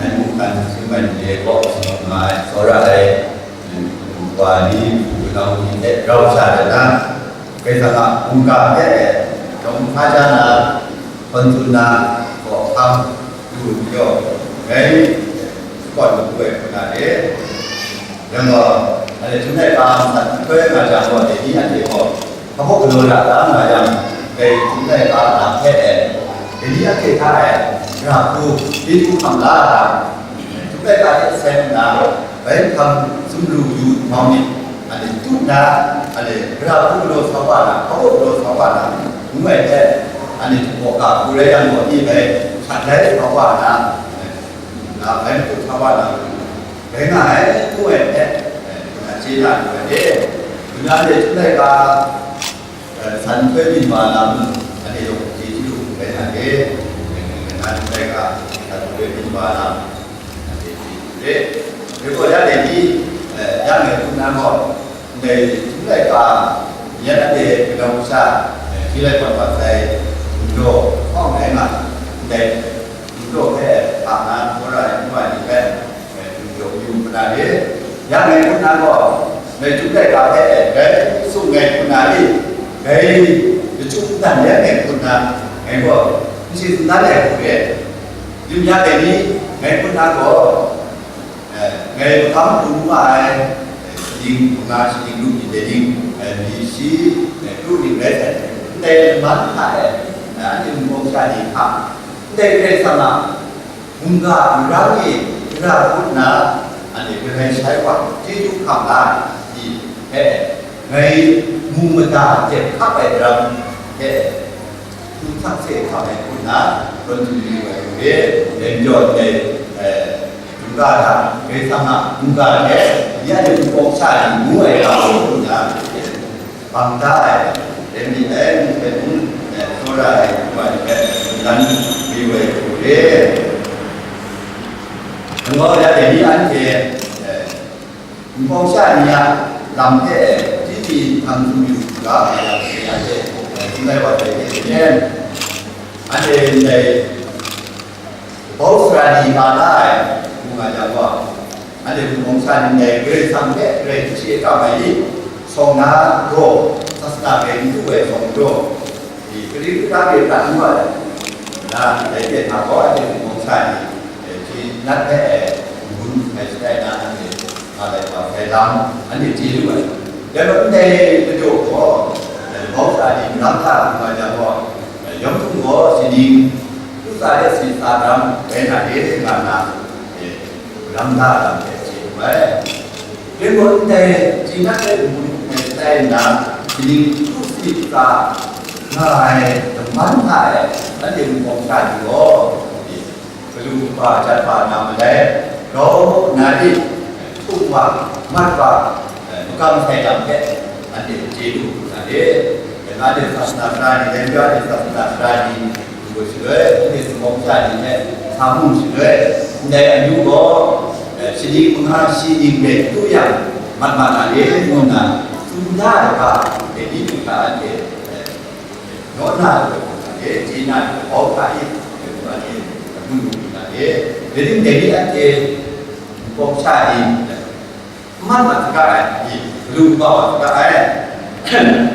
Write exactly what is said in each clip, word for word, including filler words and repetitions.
Hkan hkan singman de kaw singawt nga ai, tsawra ai, wa ni, wunau ni hte rau sha dat na, Karai Kasang a mungga hpe, nawng hpa ja na, hkawn tsun na, hkawhkam, du majaw, ngai, shakawn mapu ai hku na de. Yang gaw, anhte Chyum laika san nhtoi nga jang gaw, dai ni anhte gaw, hpa hkawk galaw ya da nga yang, dai Chyum laika lam hpe e, dai ni anhte hta e, ra hku, chyeju hkam la ai lam, Chyum laika hte seng nna, bai hkam sumru yu nhtawm ni, anhte tu nna, anhte ra hku galaw sa wa na, hpa hkawk galaw sa wa na, ngu ai hpe, anhte hpaw ga hku rai yang gaw, ni bai shat lai sa wa na, na bai matuk sa wa na, rai nga ai, ngu ai hpe, eh, kaja chye na lu ai de. Kaja de Chyum laika, eh, san nhtoi byin wa lam, anhte yawng chyeju rai nga de. Kaja Chyum laika, san nhtoi byin wa lam, anhte chyeju re. Dai gaw ya de ni, eh, ya ngai hku na gaw, ndai Chyum laika, ya na de kanau kasha, eh, hkye lai pawt pawt sai, n daw, hkawng rai nga, ndai, n daw hpe, hpa na, tsawra ai, n wa ni hpe, eh, n daw yu hkra de. Ya ngai hku na gaw, ngai Chyum laika hpe, eh, bai sung ngai hku na ni, bai lachyum dan ya ngai hku na, ngai gaw, n shing n dan ai hku re. Yu ya ai ni, ngai hku na gaw, eh, ngai mahkam hpung wa ai, eh, shaning manga, shaning lu byin dai ning, eh, myi shi, eh, kru ning rai sai, ndai laman hta e, eh, anhte nbawng sha ni hta, ndai Karai Kasang a mungga marang e ra hkut nna, anhte galai shai wa, chyeju hkam la ai ni hpe, ngai mu mada jep hkap ai daram hpe, Hku htak hte hkam ai hku nna, hkawn tsun yu ai hku re, dai majaw ndai, eh, mungga hta, Karai Kasang a mungga hte, ya ni nbawng sha ni ngu ai ga hku nna, bang da ai, dai ni ai, ngu hpe ngu, eh, tsawra ai, ngu ai hpe, mungdan yu ai hku re. Nang gaw ya dai ni anhte, eh, Nbawng sha ni a lam hte, chyeju hkam tsun yu ga, ya hte, ya hte, tsun ai wa hte, hte hte, anhte ndai, kabau sara ni ba la ai, ngu nga jang gaw, anhte nbawng sha ni ndai Karai Kasang hpe grai hti akam ai ni, shawng na gaw, sasana grai n du ai shawng gaw, Di, kari kata de prat n wa ai, na, dai hte hta gaw, anhte nbawng sha ni, eh, hti nat hpe, eh, n-gun ai shatai na, anhte nga lai wa sai lam, anhte chye lu ai. Dai majaw ndai majaw gaw, eh, nbawng sha ni, nang hta lu nga jang gaw, eh, yawng htum gaw, shaning, lu tsa de si tsa dam, rai na de, nga na, eh, Ram da lam hte chye lu ai. Rai gaw, ndai chye nat ai mung hpe tai nna, kaning kru si tsa nga ai, laman hta e, anhte nbawng sha ni gaw, galu kaba jat wa na malai, grau na di, htum wa, mat wa, makam sai lam hte, anhte chye lu na de. Dai na de sasana sara ni, dai na de sasana sara ni, Ngu shaloi, anhte nbawng sha ni hte sa mu shaloi, ndai amyu gaw, eh, shaning manga shi ning rai tu yang, mat mat na le ngu nna, tsun da ai ga, dai ni du hta anhte, eh, naw na ai, eh, chye na ai, bau hta i, eh, anhte, eh, mu mu na le, dai ning dai ni anhte, nbawng sha ni, eh, man mat saga ai, i, galu kaba wa saga ai.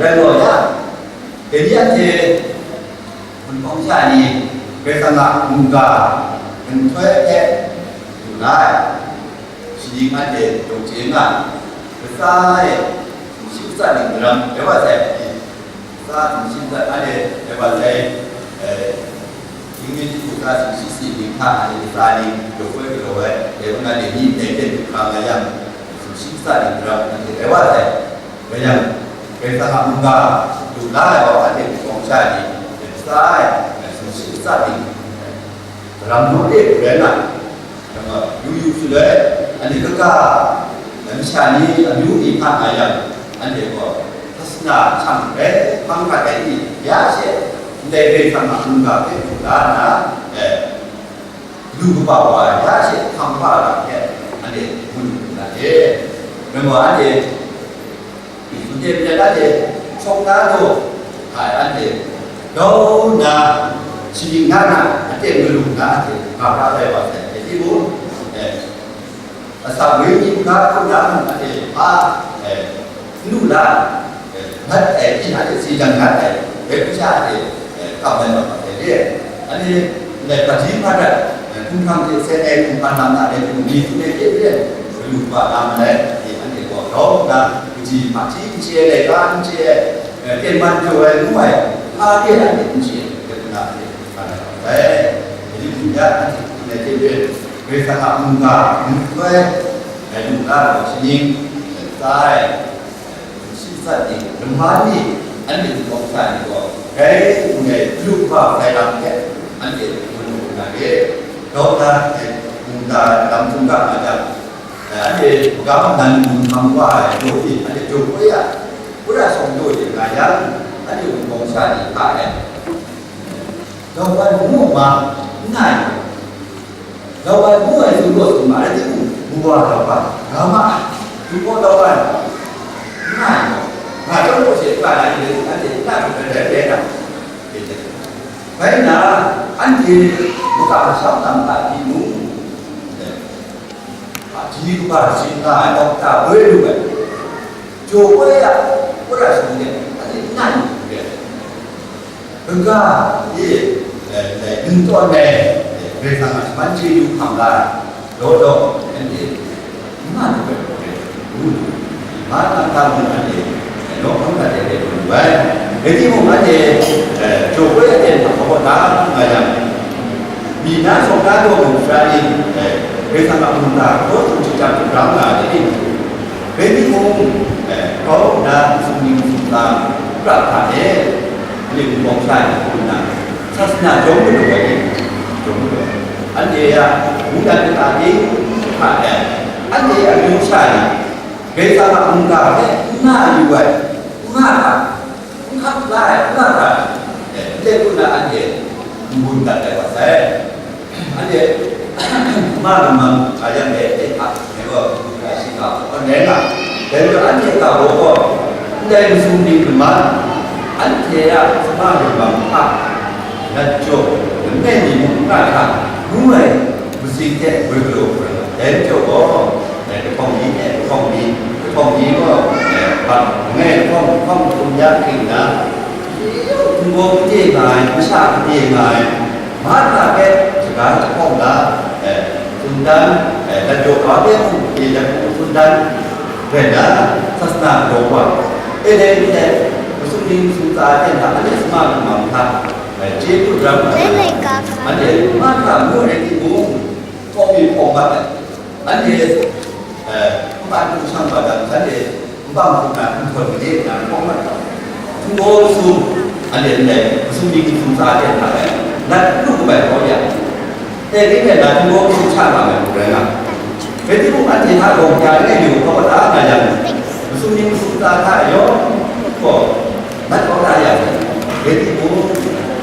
Rai gaw ya, dai ni anhte, hpunpawng sha ni, Karai Kasang a mungga nhtoi hpe lu la ai, shaning anhte daw chye nga, latsa e, sumshi latsa ning daram rai wa sai, i, Sa sumshi latsa anhte rai wa sai, eh, English hku sa sumshi si ning hta anhte latsa ning daw koi galaw ai, dai hpang na ni ndai ten hkra nga yang, sumshi latsa ning daram anhte rai wa sai. Rai yang, Karai Kasang a mungga lu la ai gaw, anhte hpunpawng sha ni, latsa ai, sumshi latsa ning, daram naw de rai nga, Yu yu shaloi, anhte kaga, masha ni amyu ni hpa nga yang, anhte gaw, sasana hkyang rai hpang hkat ai ni, ya she, ndai Karai Kasang a mungga hpe du la nna, eh, lu kaba wa ya she hpang hpa ra hte, anhte gun lu na e. Rai gaw, anhte Sumde maren anhte shawng na daw ai anhte grau nna, shaning na na aten galu na anhte nga pra ai wa sai, rai timung, eh, asak wenyi hkra hkrum na mung anhte hpa, eh, n lu la, eh, nat ai, hpyi na hte si jang nat ai, dai hku sha hte, eh, kam ai wa sai, re ai. Anhte ndai hpaji hpadat, eh, hkumhkrang hte seng ai hkum hpan lam na rai timung, ni htum ai hte re ai, galu kaba na malai, eh, anhte gaw grau nna, kaji hpaji n chye ai, laika n chye ai, eh, tengman pyaw ai ngu ai, hpa re ai myit n chye ai, rai nna, eh, hpa na ra sai. Kaji hku ya, anhte hpyi na hte re ai, Karai Kasang a mungga n hkoi ai, eh, lu na gaw shaning, eh, tsa ai, eh, sumshi latsa ni, laman ni, anhte hpunpawng sha ni gaw, grai n rai, galu kaba sai lam hte, anhte hkrum lu na re, grau nna, eh, mungga lam hkungga nga jang, eh, anhte magam nan lu hkam wa ai daw e, anhte jaw koi ya, wora shawng daw e nga yang, anhte hpunpawng sha ni hta e, Lawan ngu ma, n ai. Lawan ngu ai tsun gaw tsun ma, rai timung, Ngu wa Lawan, nga ma ai. Tsun gaw Lawan, n ai. Nga chyawm gaw she, n ga na, anhte n na hkrum ai rai, rai na. Bai nna, anhte maka masham lam hta timung, hpaji kaba shing nga ai, dokta boi lu ai, jaw koi ya, wora shawng de, anhte n na yu hkrum de, kaga, e, e, e, n tawn ai, e, Karai Kasang a shaman chyeju hkam la ai, law law, anhte n na lu ai hkrum de, ngu lu, ma nang hta mung anhte, e, nawk hkam hkrat de de lu ai. Rai timung, anhte, e, jaw koi aten hta hkawhkawt da nga yang, Myi na shawng na daw lu sara ni, eh, Karai Kasang a mungga hkraw htum shajang hkrang nga ai ni, rai timung, eh, grau nna masum ning masum tsa pra hta e, anhte hpunpawng sha ni hku nna, sasana jawm madu ai ni, jawm madu ai. Anhte a mungdan kata ting hta e, anhte a amyu sha ni, Karai Kasang a mungga hpe n na yu ai, n nga hta, N hkap la ai, n nga hta, eh, ndai hku na anhte n-gun dat ai wa sai. Anhte ma lamang a yang e, e hta, e gaw, n gun ai shiga, hkawn rai nga. Dai majaw anhte ga baw gaw, ndai masum ning laman, anhte a sama lamang hta, nat jaw, langai mi mung n nga hta, ngu ai, Masing hte woi galaw hkra, dai majaw gaw, eh, lahkawng ni hte lahkawng ni, lahkawng ni gaw, eh, bat langai lahkawng lahkawng hkrum ya hkring nna, hpung gaw gade nga ai, masha gade nga ai, mahta hpe shaga jahpawng la, eh, tsun dan, eh, dan jaw ga hpe mung gade dan hpung tsun dan, rai nna, sasana galaw wa, e dai ni hte, masum ning masum tsa ai hte nna, anhte sama lamang hta, eh, chyeju daram ai, anhte mahta ngu rai timung, hpawng mi hpawng mat ai. Anhte, eh, npan hkum shang wa jang, shanhte nbang hkum na nhtoi made nna hpawng mat ai. Hpung gaw masum, anhte ndai masum ning masum tsa hte hta e, nat lu kaba ai hkaw ya, e, ning rai nna, hpung gaw masum sha nga ai hku rai nga. Rai timung, anhte hta gaw, ya langai mi gaw hkawhkawt da nga yang, masum ning masum tsa hta e yawng gaw, Nat kau na yang, rai timung,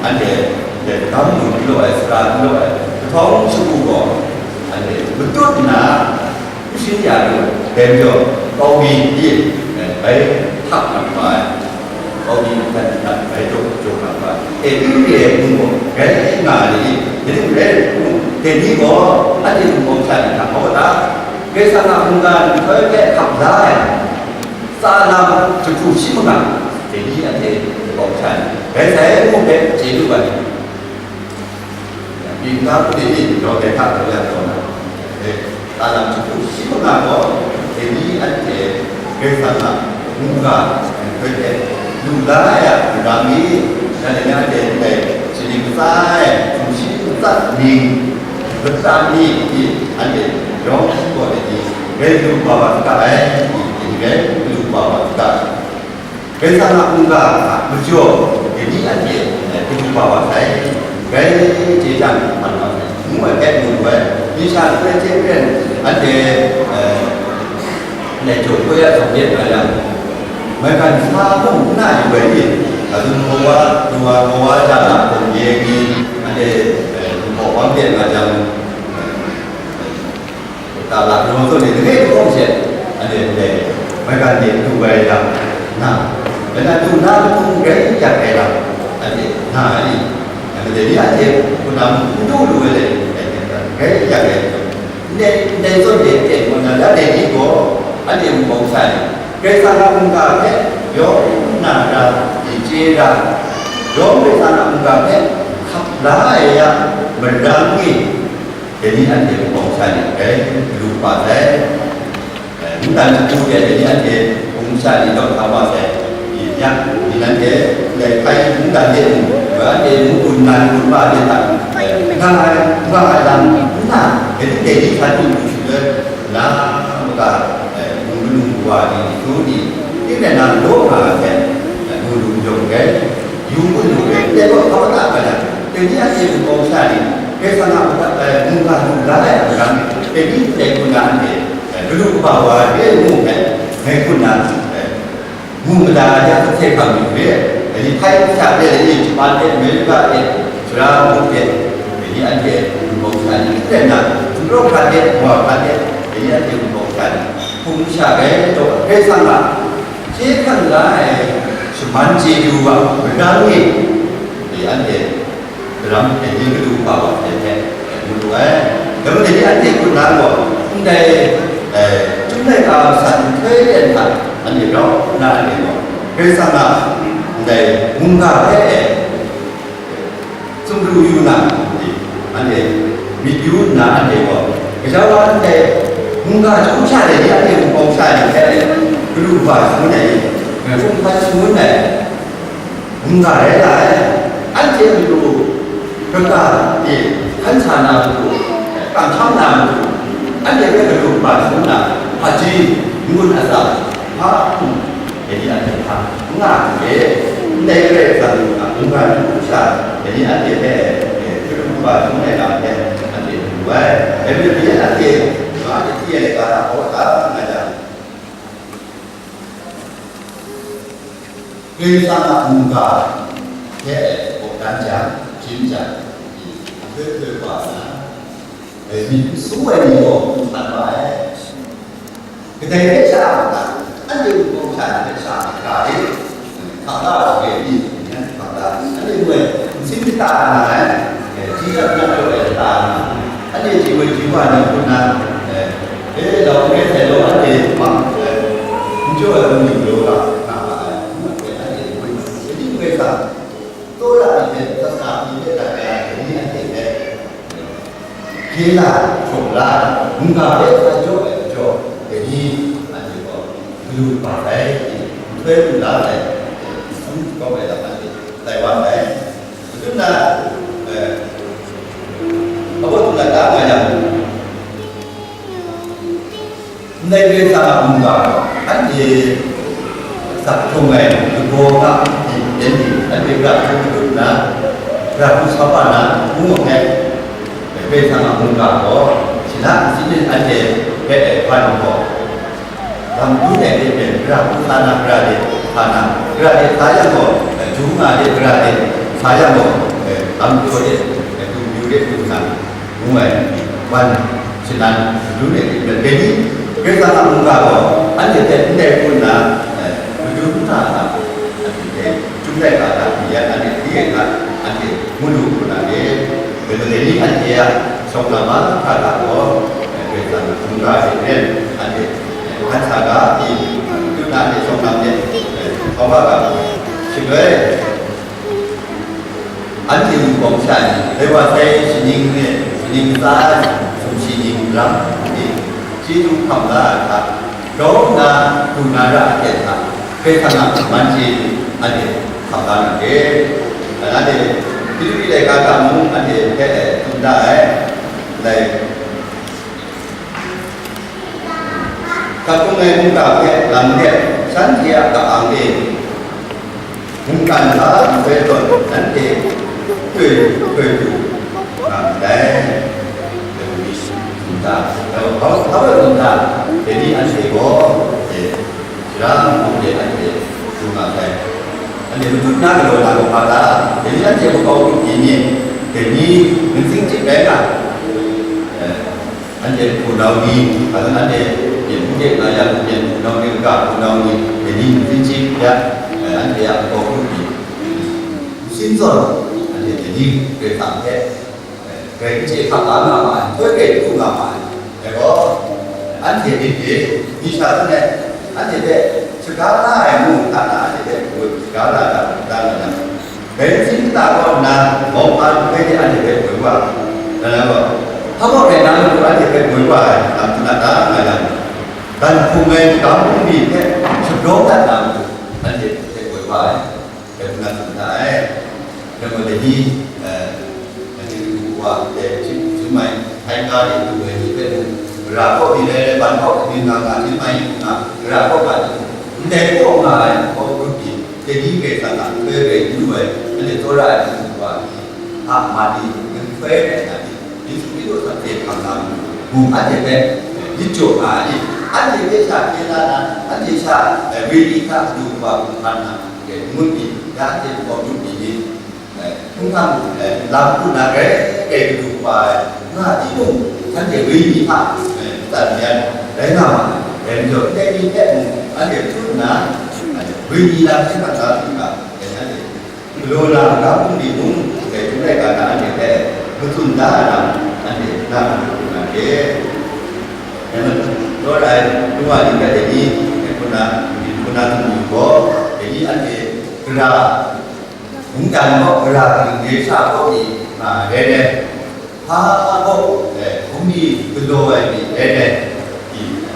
anhte, dai, gam lu galaw ai, sara galaw ai, kahtawng shagu gaw, anhte matut nna, n shing ya lu ai, dai majaw, kau mi ni, eh, bai htak mat wa ai, kau mi hkan hkan bai jaw jaw mat wa ai, e, n re ai hpung gaw, rai nga ai ni, dai ni rai ai hpung, dai ni gaw, anhte hpung gaw sha ni hta hkawhkawt da, Karai Kasang a mungga nhtoi hpe hkap la ai, tsa lam jahku shi manga, dai ni anhte bawng sha ai, rai sai ngu hpe chye lu ai. Bingga hpung de ni jaw dai hta jaw ya taw na, eh, tsa lam jahku shi manga gaw, dai ni anhte Karai Kasang a mungga nhtoi hte lu la ai a, mara mi, shanhte ni anhte ndai shaning matsa ai, sumshi matsat ning, lata ni, anhte yawng shi gaw dai ni, rai lu kaba wa saga ai, dai ni rai lu kaba wa saga ai. Karai Kasang a mungga a majaw, dai ni anhte, eh, lu kaba wa sai, rai chye jang, hpan wa sai, ngu ai hpe mu lu ai, masha langai hte maren, anhte, eh, Ndai jaw koi a zawn de nga yang, maigan sa mung n na yu ai ni, a, zunhpaw wa, zunhpaw wa, ja na hpung ye ni, anhte, eh, zunhpaw wa de nga jang, eh, ta la zunhpaw zawn de, dai hkawng she, anhte ndai maigan de du ai lam na, dai na du na hpung rai yak ai lam, anhte na ai ni, anhte dai ni anhte hpunau n du lu ai dai, rai yak ai. Ndai, ndai zawn de teng gaw na, ya dai ni gaw, anhte nbawng sha ai, Karai Kasang a mungga hpe yawng nna ra, chye ra, yawng Karai Kasang a mungga hpe hkap la ai ya, marang e, dai ni anhte nbawng sha ai, rai lu kaba sai. Mungdan jahku de, dai ni anhte hpung sha ni lawt hkam wa sai, yak ni nanhte ndai hkai mungdan de mung, anhte mung gun nan gun ma de hta, nga ai, nga ai lam n na, dai ni dai ni hkan lu lu shaloi, na maga, mung manu wa ni, su ni, tinang na law nga ai hpe, mu lu yawng rai, yu gun lu rai, ndai gaw hpa kata nga yang, dai ni anhte mung kawng sha ni, Karai Kasang a mungga lu la ai a magang, dai ni ndai gun na anhte, Galu kaba wa re ai mung hpe, ngai hpun na, mu mada ya hte hkam yu re, dai ni hpai masha de, dai ni Japan de, Amerika de, Sara mung de, dai ni anhte wunpawng sha ni, n rai nna, gumrawng hkan de, wa hkan de, dai ni anhte wunpawng sha ni, hpung masha rai taw, Karai Kasang a chye hkang la ai shaman chyeju a madang e, dai anhte Saram dai ni Galu kaba wa sai hte mu lu ai. Dai majaw dai ni anhte hpun na gaw, ndai, eh, Chyum laika san nhtoi ten hta anhte grau na anhte gaw, Karai Kasang a ndai mungga hpe, eh, sumru yu na, anhte myit yu nna anhte gaw, gaja wa ndai mungga chyum sha dai ni anhte mung kawng sha ai hte, Galu kaba shangun ai ni, Hpung hkan shangun ai, N ga rai nga ai, anhte matu, kaga e hkan sa na matu, kamsham na matu, anhte hpe Galu kaba shangun na, hpaji, n-gun atsam, hpa hkum, dai ni anhte hpa n nga ai hte, ndai Karai Kasang a mungga matu sha, dai ni anhte hpe, e, Galu kaba shangun ai lam hpe, anhte mu lu ai. Dai majaw, anhte, anhte hti ai laika hta hkawhkam nga jang, Karai Kasang a mungga hte gaw dan jang, hpyi jang, hkoi hkoi wa nna, myit n su ai ni gaw n san wa ai. Kadai rai sha a, anhte wunpawng sha ni hpe sha ai ga e, hkap la ai wa e, ni hkap la, anhte ngu ai, nsin kata na ai, ji rat na jaw ai lata na, anhte ji woi ji wa ni hpun na, e, lau n rai sai law, anhte hpang, e, n jaw ai hpung ning law ga, nga ma ai, ngu ai, anhte ngu ai, dai ni ngu ai hta, tsawra ai hte, sasa ai hte, dat ai hte, ni anhte hpe, hkye la, hkrum la, mungga hpe sa jaw ai majaw, dai ni anhte gaw, galu kaba sai, nhtoi lu la sai, n kawp ai lam anhte tai wa sai. Matu na, eh, abaw tunglat da nga yang, ndai Karai Kasang a mungga, anhte asak hkrung ai lagaw nga, anhte, anhte gara hku matut nna, gara hku sa wa na, ngu ai, Karai Kasang a mungga gaw, shana nsin nin anhte hpe ai hpan gaw, lam dun ai hte maren, gara hku sa na, gara de sa na, gara de sa yang gaw, jung nga de, gara de sa yang gaw, lam jaw de, du yu de, du na, ngu ai, wan shanan madun ai hte maren, dai ni, Karai Kasang a mungga gaw, anhte hpe ndai hku nna, madun nna, anhte hpe, Chyum laika hta pyi yang, anhte hti ai hta, anhte mu lu hku na e, dai majaw dai ni anhte a shawng na mahkra hta gaw, Karai Kasang a mungga hte maren, Wa ga, shaloi, anhte lu bawng sha ni, dai wa sai shaning ni, shaning tsa, sumshi ni, lam ni, chyeju hkam la ai hta, grau nna, du na ra ai hta, hkrai hkrai nga man chye ni, anhte hkam la na re. Anhte, Hpilipi laika ga mung anhte hpe tsun da ai, lai, Hkak hkrung ai mungga hpe lang let, shanhte a ka-ang e mungkan hta nhtoi tawn, nanhte htoi htoi du nga ndai. Dai ni tsun da, dai hpa, hpa bai tsun da, dai ni anhte gaw, e, shara npu de anhte du nga sai. Anhte matut na galaw na gaw hpa ta? Dai ni anhte makau grup ni ni, dai ni matsing chyit rai nga. E, Anhte hpunau ni, hpa zawn anhte myen n de nga yang, myen hpunau ni, ga hpunau ni, dai ni n tsin chye ya, eh, anhte a makau grup ni, n sin zawn, anhte dai ni Karai Kasang hpe, eh, grai n chye hkap la nga ma ai, nhtoi grai n du nga ma ai. Dai gaw, anhte myit e, mi sha zawn e, anhte hpe shaga la ai mu hta na, anhte hpe shaga la ai, da nga yang, Bai n sin nta kaw nna, mauhpa nhtoi de anhte hpe boi wa ai. Nana gaw, hpa maw rai nna matu anhte hpe boi wa ai, lam hpung na ta nga yang, dan hpung ai magam bungli hpe shagraw dat na matu, anhte hpe boi wa ai, rai hpung na tsun da ai. Rai gaw, dai ni, eh, anhte matu wa, eh, hpyi hpyi mai, hkai nta de du ai ni hpe mung, gara kaw mi rai rai, ban kaw hpyi nga nga hpyi mai, nga, gara kaw nga hpyi, ndai kaw nga ai, kaw grup ni, Dai ni Karai Kasang a nhtoi rai n lu ai, anhte tsawra ai hpung wa ni, a ma ni, nhtoi rai na ni, Yesu Hkristu a hte hkam na mung, anhte hpe myit jaw nga ai ni, anhte hpe sha hkye la na, anhte sha, eh, wenyi hta du wa hkum hkan na, eh, ngut ni, ya anhte makau grup ni ni, eh, hkunghtang, eh, lam hku na grai grai kadu wa ai, nga timung, shanhte wenyi hta, eh, matsan ya rai nga ma ai, rai majaw, ndai ni hpe mung, anhte hpyi nna, eh, wenyi lam hte hkrat da hpyi ga, eh, anhte galaw na magam bungli mung, dai hpung laika na anhte hpe matsun da ai lam, anhte na hku na re. Dai majaw, law rai, lung wa ning rai dai ni, dai hku na, dai hku na tsun yu gaw, dai ni anhte gara, mungdan gaw gara kaning re sha gaw mi nga ai rai nme, hpa gaw, eh, hkungni galaw ai mi rai nme,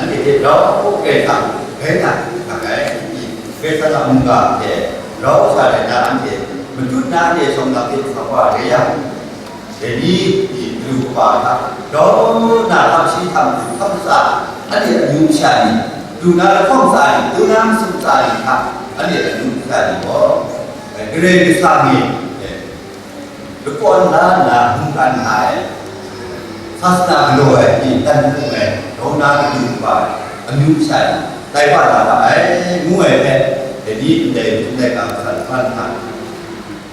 anhte hte rau Karai Kasang rai na hkak ai, Karai Kasang a mungga hte rau sha rai na anhte matut na anhte shawng na hte sa wa re yang, dai ni galu kaba hta, grau nna hkam shi hkam du hkam tsa, anhte amyu masha ni, du na lahkawng tsa ni, du na masum tsa ni hta, anhte amyu masha ni gaw, Karai Kasang e, eh, lakawn la nna mungkan nga ai, sasana galaw ai, myi dan hpung ai, grau na galu kaba ai, amyu masha ni, tai wa na ga ai, ngu ai hpe, dai ni ndai hpung laika masat hpan hta,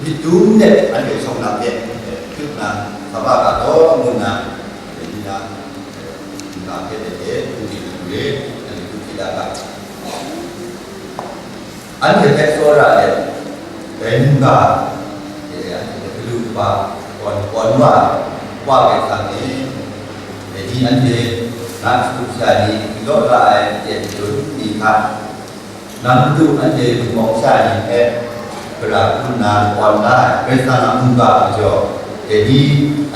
myit dum let anhte shawng lam de, eh, hpyi nna, sa wa ga law, ngu nna, dai ni na, eh, nna hpe de de, hpung di hpung re, anhte hpung di da ga. Anhte hpe tsawra let, dai mungga, eh, anhte hpe galu kaba, kawn, kawn wa, wa Karai Kasang e, dai ni anhte na shatup sha ni, galaw ra ai, aten madun ni hta, Nang madu anhte hpung mawk sha ni hpe gara hkrum nna lakawn la ai Karai Kasang a mungga majaw, dai ni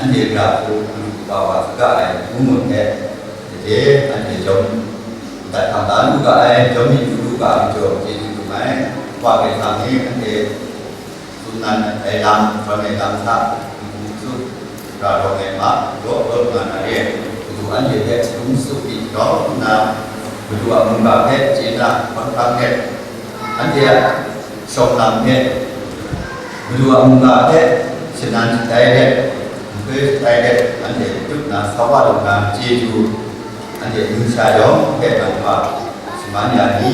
anhte gara hku galu kaba wa saga ai ngu ngut hte, dai hte anhte jawm dat hkam la lu ga ai, jawm myit lu lu ga ai majaw, chyeju dum ai, Wa Karai Kasang e anhte tsun nan ai lam, hpawn ai lam hta, n-gu n-tsun, ra rawng ai hpa, law law nga na re ai, madu anhte hpe hkrum tsup myit grau nna, madu a mungga hpe chye na hkawn hkang let, anhte a shawng lam hpe, madu a mungga hpe shanan shatai let, nhtoi shatai let, anhte tup na sa wa lu na chyeju, anhte numsha yawng hpe nang hpa shaman ya ni?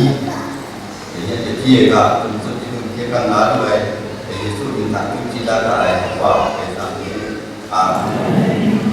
Dai ni anhte hpyi ai ga, hkum tsup hte hkye hkrang nga lu ai, dai Yesu mying hta hkrum chyeju da ga ai Wa Karai Kasang e. Amen.